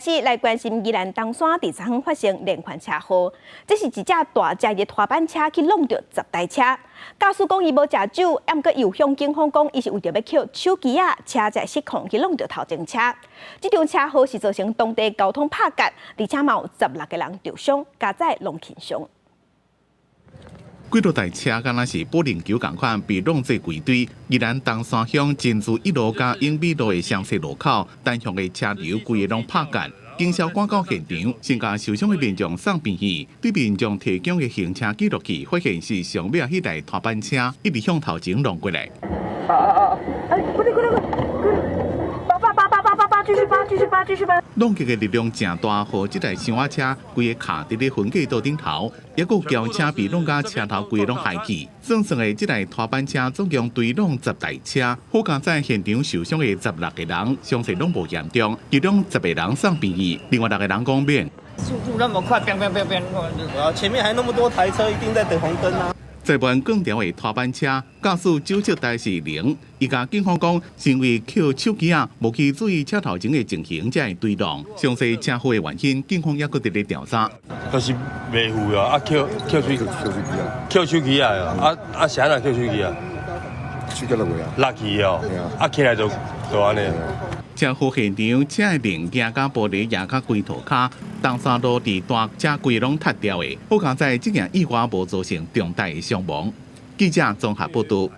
是來關心宜蘭東山佇昨昏發生連環車禍，這是一隻大隻的拖板車去挵著10台車。駕駛講伊無食酒，毋過又向警方講伊是為著欲抾手機仔，車才失控去挵著頭前車。這場車禍是造成當地交通拍結，而且嘛有16個人受傷，加載攏輕傷。幾落台車敢若是保齡球仝款，被挵做規堆。宜蘭東山鄉真珠一路佮永美路的雙切路口，單向的車流規个攏拍結。警消趕到現場，先共受傷的民眾送病院。對民眾提供的行車記錄器，發現是上尾彼台拖板車一直向頭前挵過來。啊啊啊！哎，過來過來過來，八八八八八八八，繼續扒，繼續扒，繼續扒。挵擊的力量誠大，予這台箱仔車規个卡佇咧分隔島頂頭，抑閣有轎車被挵甲車頭規个攏害去。算算的這台拖板車總共追挵10台車，好佳哉現場受傷的16個人，傷勢攏無嚴重，其中十個人送病院，另外六個人講免。速度那麼快，砰砰砰砰！前面還那麼多台車，一定在等紅燈啊。這部鋼條的拖板車駕駛酒測代是零，伊共警方講，是因為抾手機仔，無去注意車頭前的情形，才會追撞。詳細車禍的原因，警方猶閣佇咧調查。就是袂赴啊，啊抾抾手機，抾手機仔啊，啊啊是按怎抾手機仔？手機落去啊？落去哦，啊起來就按呢。車禍現場，車的零件佮玻璃壓甲規塗跤，東山路佇大車規攏塌掉的。好佳哉這件意外無造成重大的傷亡。記者綜合報道。